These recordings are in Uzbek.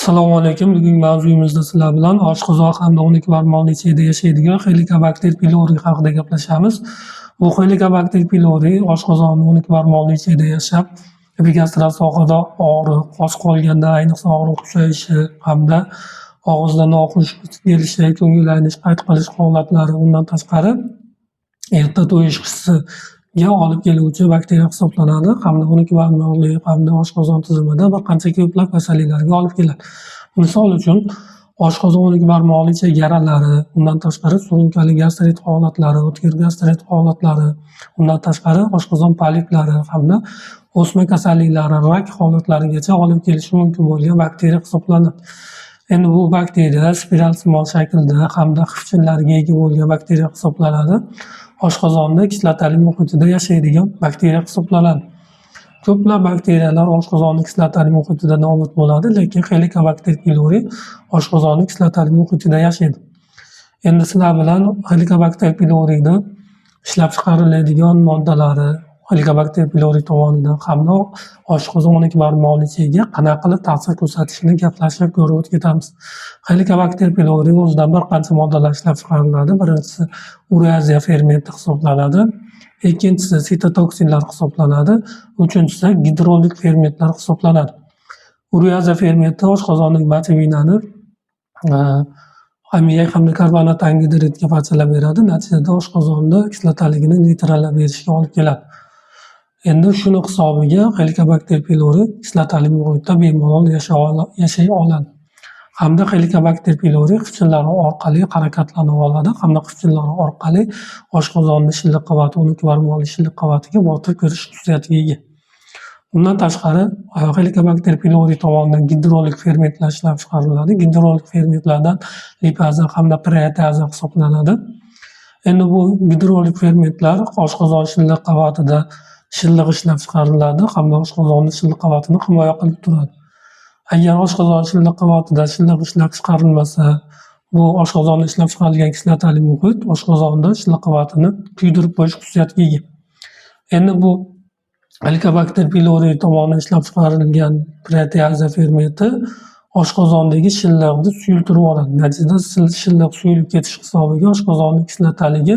Assalomu alaykum. Bugungi mavzuyimizda sizlar bilan oshqozoq hamda 12 barmoqli ichakda yashaydigan Helicobacter pylori haqida gaplashamiz. Bu Helicobacter pylori oshqozonni 12 barmoqli ichakda yashab, epigastral sohada og'riq, och qolganda ayniqsa og'riq kuchayishi hamda og'izda noxush hid kelishi, ko'ngil aynish, qayt qilish holatlari, undan tashqari erta to'yish hissiga olib keluvchi bakteriya hisoblanadi hamda 12 barmoqli hamda oshqozon tizimida bir qancha ko'plab kasalliklarga olib keladi. Misol uchun, oshqozon 12 barmoqli ichak yaralari, undan tashqari surunkali gastrit holatlari, o'tkir gastrit holatlari, undan tashqari oshqozon poliplari hamda o'sma kasalliklari, rak holatlarigacha olib kelishi mumkin bo'lgan bakteriya hisoblanadi. Endi bu bakteriya spiralsimon shaklda hamda xivchinlarga ega bo'lgan bakteriya hisoblanadi. Oshqozonda kislotali muhitida yashaydigan bakteriya hisoblanadi. Ko'plab bakteriyalar oshqozonni kislotali muhitida nobud bo'ladi, lekin Helicobacter pylori oshqozonni kislotali muhitida yashaydi. Endi sizlar bilan Helicobacter pylorida ishlab chiqariladigan moddalari, Helicobacter pylori tomonidan hamda oshqozon 12 barmoqli ichagiga qanaqa qilib ta'sir ko'rsatishini gaplashib ko'rib o'tib ketamiz. Helicobacter pylori o'zidan bir qancha moddalar ishlab chiqariladi. Birinchisi ureaza fermenti hisoblanadi. Ikkinchisi sitotoksinlar hisoblanadi. Uchinchisi gidrolik fermentlar hisoblanadi. Ureaza fermenti oshqozondagi mochevinani ammiak hamda karbonat angidridga parchalab beradi. Natijada oshqozonda kislotaligini neytrallab berishga olib keladi. Endi shuni hisobiga Helicobacter pylori kislotali muhitda bemalol yashay oladi. Hamda Helicobacter pylori xivchinlar orqali harakatlana oladi hamda xivchinlar orqali oshqozonni shilliq qavati, 12 barmoqli shilliq qavatiga botib kirish xususiyatiga ega. Undan tashqari Helicobacter pylori tomonidan gidrolik fermentlar ishlab chiqariladi. Gidrolik fermentlardan lipaza hamda proteaza hisoblanadi. Endi bu gidrolik fermentlar oshqozon shilliq qavatida shilliq ishlab chiqariladi hamda oshqozonni shilliq qavatini himoya qilib turadi. Agar oshqozon shilliq qavatida shilliq ishlab chiqarilmasa, bu oshqozonda ishlab chiqarilgan kislotali muhit oshqozonda shilliq qavatini kuydirib qo'yish xususiyatiga ega. Endi bu Helicobacter pylori tomonidan ishlab chiqarilgan proteaza fermenti oshqozondagi shilliqni suyultirib yuboradi. Natijada shilliq suyulib ketish hisobiga oshqozonning kislotaligi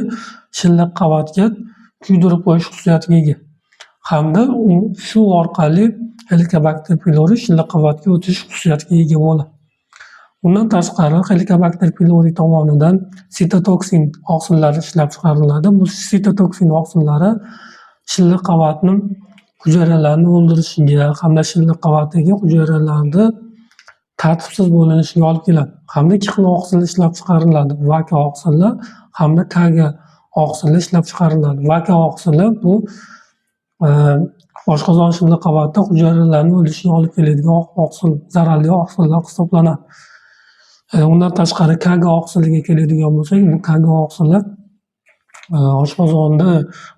shilliq qavatga kuydirib qo'yish xususiyatiga ega. Hamda u shu orqali Helicobacter pylori shilliq qavatga o'tish xususiyatiga ega bo'ladi. Undan tashqari Helicobacter pylori tomonidan sitotoksin oqsillari ishlab chiqariladi. Bu sitotoksin oqsillari shilliq qavatni hujayralarini o'ldirishiga hamda shilliq qavatdagi hujayralarni tartibsiz bo'linishiga olib keladi. Hamda ikki xil oqsil ishlab chiqariladi. VACA oqsili hamda KG oqsili ishlab chiqariladi. VACA oqsili bu oshqozon shilliq qavatida hujayralarni o'lishiga olib keladigan oqsil, zararli oqsillar hisoblanadi. Undan tashqari KG oqsiliga keladigan bo'lsak, bu KG oqsili oshqozonda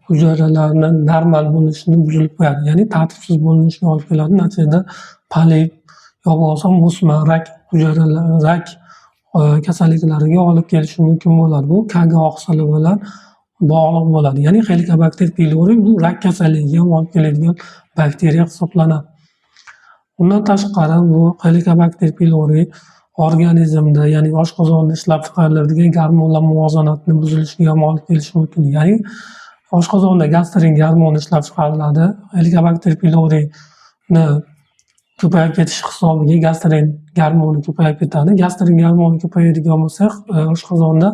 hujayralarni normal bo'lishini buzilib qo'yadi, ya'ni tartibsiz bo'linishiga olib keladi. Natijada polip yo bo'lmasam o'sma, rak hujayralar, rak kasalliklariga olib kelishi mumkin bo'ladi. Bu KG oqsili bilan bog'liq bo'ladi. Ya'ni Helicobacter pylori bu rak kasalligiga ham olib keladigan bakteriya hisoblanadi. Undan tashqari bu Helicobacter pylori organizmda, ya'ni oshqozonda ishlab chiqariladigan gormonlar muvozanatini buzilishiga ham olib kelishi mumkin. Ya'ni oshqozonda gastrin gormoni ishlab chiqariladi. Helicobacter pylorini ko'payib ketishi hisobiga gastrin gormoni ko'payib ketadi. Gastrin gormoni ko'payadigan bo'lsa, oshqozonda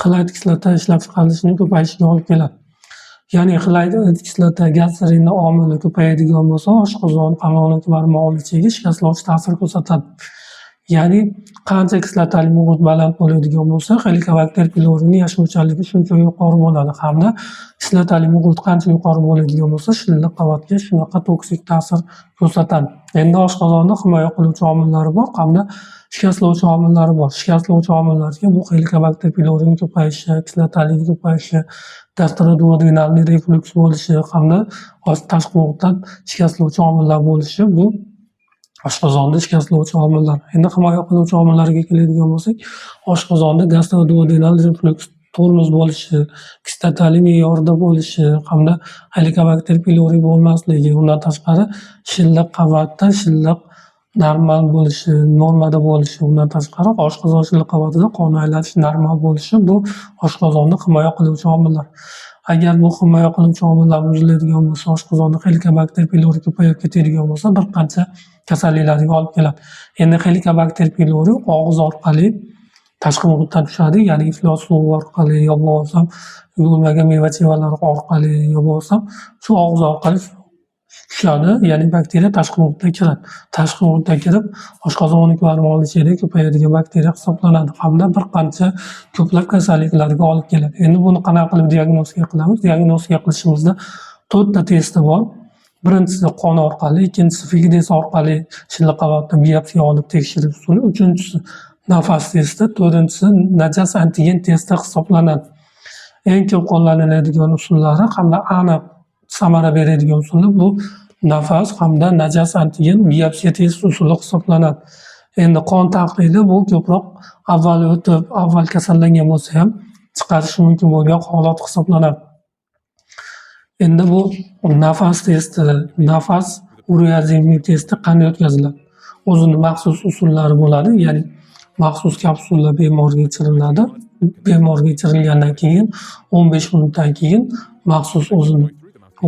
xlorid kislota ishlab chiqarilishining ko'payishiga olib keladi. Ya'ni xlorid kislota gastrinni omili ko'payadigan bo'lsa, oshqozon, qalon barmoq ichiga shikastlovchi ta'sir ko'rsatadi. Ya'ni qancha kislotali muhit baland bo'ladigan bo'lsa, Helicobacter pylorini yashovchanligi shuncha yuqori bo'ladi hamda kislotali muhit qancha yuqori bo'ladigan bo'lsa, shilliq qavatga shunaqa toksik ta'sir ko'rsatadi. Endi oshqozonni himoya qiluvchi omillari bor hamda shikastlovchi omillari bor. Shikastlovchi omillarga bu Helicobacter pylorini ko'payishi, kislotaligi ko'payishi, gastroduodenalniy reflyuks bo'lishi hamda tashqi muhitdan shikastlovchi omillar bo'lishi bu oshqozonni shikastlovchi omillar. Endi himoya qiluvchi omillarga keladigan bo'lsak, oshqozonda gastroduodenal reflyuks tormoz bo'lishi, kislotali me'yorda bo'lishi hamda Helicobacter pylori bo'lmasligi, undan tashqari shilliq qavatda shilliq normal bo'lishi, normada bo'lishi, undan tashqari oshqozon shilliq qavatida qon aylanishi normal bo'lishi bu oshqozonni himoya qiluvchi omillar. Agar bu himoya qiluvchi omillar buziladigan bo'lsa, oshqozonda Helicobacter pylori ko'payib ketadigan bo'lsa, bir qancha kasalliklarga olib keladi. Endi Helicobacter pylori og'iz orqali tashqi muhitdan tushadi, ya'ni iflos suv orqali yo bo'lmasam yuvilmagan meva-chevalar orqali yo bo'lmasam shu og'iz orqali tushadi, ya'ni bakteriya tashqi muhitdan kiradi. Tashqi muhitdan kirib, oshqozon 12 barmoqli ichakda ko'payadigan bakteriya hisoblanadi hamda bir qancha ko'plab kasalliklarga olib keladi. Endi buni qanaqa qilib diagnostika qilamiz? Diagnostika qilishimizda to'rtta testi bor. Birinchisi qon orqali, ikkinchisi Fick test orqali shilliq qavatdan biopsiya olib tekshirish usuli, uchinchisi nafas testi, to'rtinchisi najas antigen testi hisoblanadi. Eng ko'p qo'llaniladigan usullari hamda aniq samara beradigan usuli bu nafas hamda najas antigen biopsiya test usuli hisoblanadi. Endi qon tahlili bu ko'proq avval o'tib, avval kasallangan bo'lsa ham chiqarishi mumkin bo'lgan holat hisoblanadi. Endi bu nafas testi, nafas ureazemik testi qanday o'tkaziladi? O'zini maxsus usullari bo'ladi, ya'ni maxsus kapsula bemorga ichiriladi. Bemorga ichirilgandan keyin 15 minutdan keyin maxsus o'zini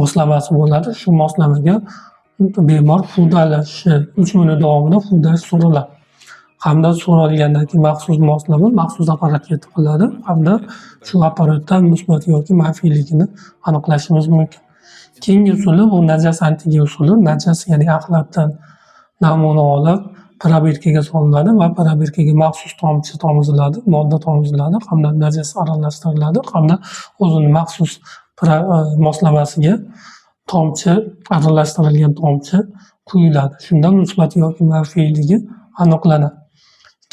moslamasi bo'ladi. Shu moslamaga bemor puflashi 3 minut davomida puflash so'raladi. Hamda so'ralgandan keyin maxsus moslama maxsus apparatga tiqiladi hamda shu apparatdan musbat yoki manfiyligini aniqlashimiz mumkin. Keyingi usuli bu najas antigen usuli. Najas, ya'ni axlatdan namuna olib, probirkaga solinadi va probirkaga maxsus tomchi tomiziladi, modda tomiziladi hamda najas aralashtiriladi hamda o'zini maxsus moslamasiga tomchi, aralashtirilgan tomchi quyiladi. Shunda musbat yoki manfiyligi aniqlanadi.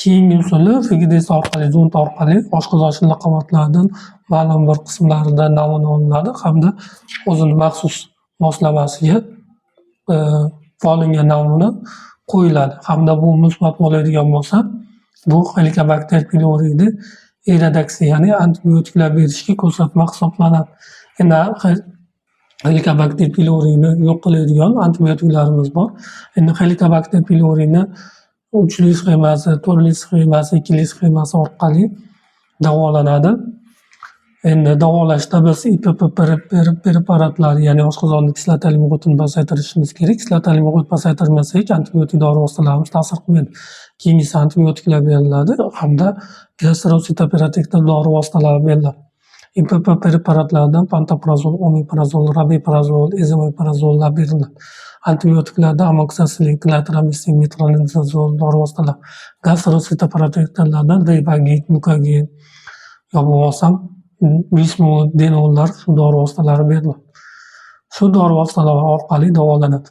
Keyingi usuli Fick test orqali, zond orqali oshqozon shilliq qavatlaridan ma'lum bir qismlaridan namuna olinadi hamda o'zini maxsus moslamasiga olingan namuna qo'yiladi hamda bu musbat bo'ladigan bo'lsa, bu Helicobacter pylori eraditsiya, ya'ni antibiotiklar berishga ko'rsatma hisoblanadi. Endi Helicobacter pylorini yo'q qiladigan antibiotiklarimiz bor. Endi Helicobacter pylorini uchli sxemasi, to'rtli sxemasi, ikkili sxemasi orqali davolanadi. Endi davolashda biz IPP preparatlar, ya'ni oshqozonni kislotali muhitini pasaytirishimiz kerak. Kislotali muhit pasaytirmasak, antibiotik dori vositalarimiz ta'sir qilmaydi. Keyingisi antibiotiklar beriladi hamda gastrositoprotektor dori vositalari beriladi. IPP preparatlaridan pantoprazol, omeprazol, rabeprazol, ezomeprazollar beriladi. Antibiotiklarda amoksitsilin, klaritromitsin, metronidazol dori vositalari. Gastrositoprotektorlardan Rebagit, Mukogen yo bo'lmasam Bismut, Denollar shu dori vositalari beriladi. Shu dori vositalari orqali davolanadi.